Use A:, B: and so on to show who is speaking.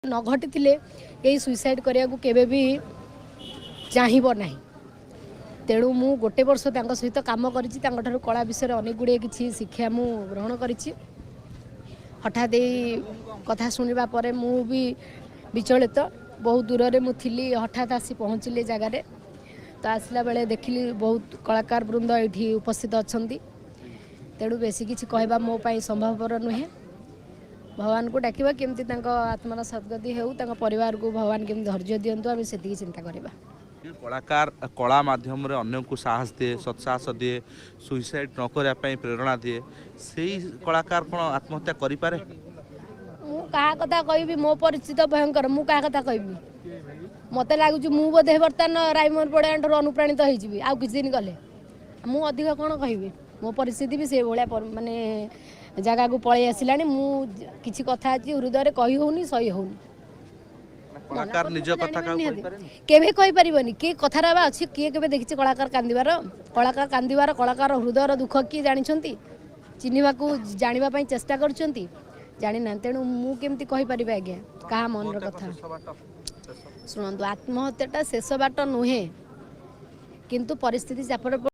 A: ନ ଘଟିଥିଲେ କେହି ସୁଇସାଇଡ଼୍ କରିବାକୁ କେବେ ବି ଚାହିଁବ ନାହିଁ। ତେଣୁ ମୁଁ ଗୋଟେ ବର୍ଷ ତାଙ୍କ ସହିତ କାମ କରିଛି, ତାଙ୍କଠାରୁ କଳା ବିଷୟରେ ଅନେକ ଗୁଡ଼ିଏ କିଛି ଶିକ୍ଷା ମୁଁ ଗ୍ରହଣ କରିଛି। ହଠାତ୍ ଏଇ କଥା ଶୁଣିବା ପରେ ମୁଁ ବି ବିଚଳିତ। ବହୁତ ଦୂରରେ ମୁଁ ଥିଲି, ହଠାତ୍ ଆସି ପହଞ୍ଚିଲି ଏ ଜାଗାରେ। ତ ଆସିଲା ବେଳେ ଦେଖିଲି ବହୁତ କଳାକାର ବୃନ୍ଦ ଏଇଠି ଉପସ୍ଥିତ ଅଛନ୍ତି। ତେଣୁ ବେଶୀ କିଛି କହିବା ମୋ ପାଇଁ ସମ୍ଭବପର ନୁହେଁ। ଭଗବାନଙ୍କୁ ଡାକିବା କେମିତି ତାଙ୍କ ଆତ୍ମାର ସଦ୍ଗତି ହେଉ, ତାଙ୍କ ପରିବାରକୁ ଭଗବାନ କେମିତି ଧୈର୍ଯ୍ୟ ଦିଅନ୍ତୁ, ଆମେ ସେତିକି ଚିନ୍ତା କରିବା।
B: କଳାକାର କଳା ମାଧ୍ୟମରେ ଅନ୍ୟକୁ ସାହସ ଦିଏ, ସତ୍ସାହସ ଦିଏ, ସୁଇସାଇଡ୍ ନ କରିବା ପାଇଁ ପ୍ରେରଣା ଦିଏ। ସେଇ କଳାକାର କ'ଣ ଆତ୍ମହତ୍ୟା କରିପାରେ?
A: ମୁଁ କାହା କଥା କହିବି? ମୋ ପରିସ୍ଥିତି ଭୟଙ୍କର, ମୁଁ କାହା କଥା କହିବି? ମୋତେ ଲାଗୁଛି ମୁଁ ବୋଧେ ବର୍ତ୍ତମାନ ରାଇମୋହନ ପଡ଼ିଆଙ୍କଠାରୁ ଅନୁପ୍ରାଣିତ ହେଇଯିବି ଆଉ କିଛି ଦିନ ଗଲେ। ମୁଁ ଅଧିକ କ'ଣ କହିବି? ମୋ ପରିସ୍ଥିତି ବି ସେଇଭଳିଆ ମାନେ ଜାଗାକୁ ପଳେଇ ଆସିଲାଣି। ମୁଁ କିଛି କଥା ଅଛି ହୃଦୟରେ, କହି ହେଉନି, ସହି ହେଉନି।
B: କଳାକାର ନିଜ କଥା କାହାକୁ କହିପାରେନି?
A: କେବେ କହିପାରିବନି। କିଏ କଥାରେ ବା ଅଛି, କିଏ କେବେ ଦେଖିଛି କଳାକାର କାନ୍ଦିବାର? କଳାକାର କାନ୍ଦିବାର, କଳାକାର ହୃଦୟର ଦୁଃଖ କିଏ ଜାଣିଛନ୍ତି? ଚିହ୍ନିବାକୁ, ଜାଣିବା ପାଇଁ ଚେଷ୍ଟା କରୁଛନ୍ତି? ଜାଣିନାହାନ୍ତି। ତେଣୁ ମୁଁ କେମିତି କହିପାରିବି ଆଜ୍ଞା କାହା ମନର କଥା?
B: ଶେଷ ବାଟ।
A: ଶୁଣନ୍ତୁ, ଆତ୍ମହତ୍ୟାଟା ଶେଷ ବାଟ ନୁହେଁ, କିନ୍ତୁ ପରିସ୍ଥିତି ଚାପରେ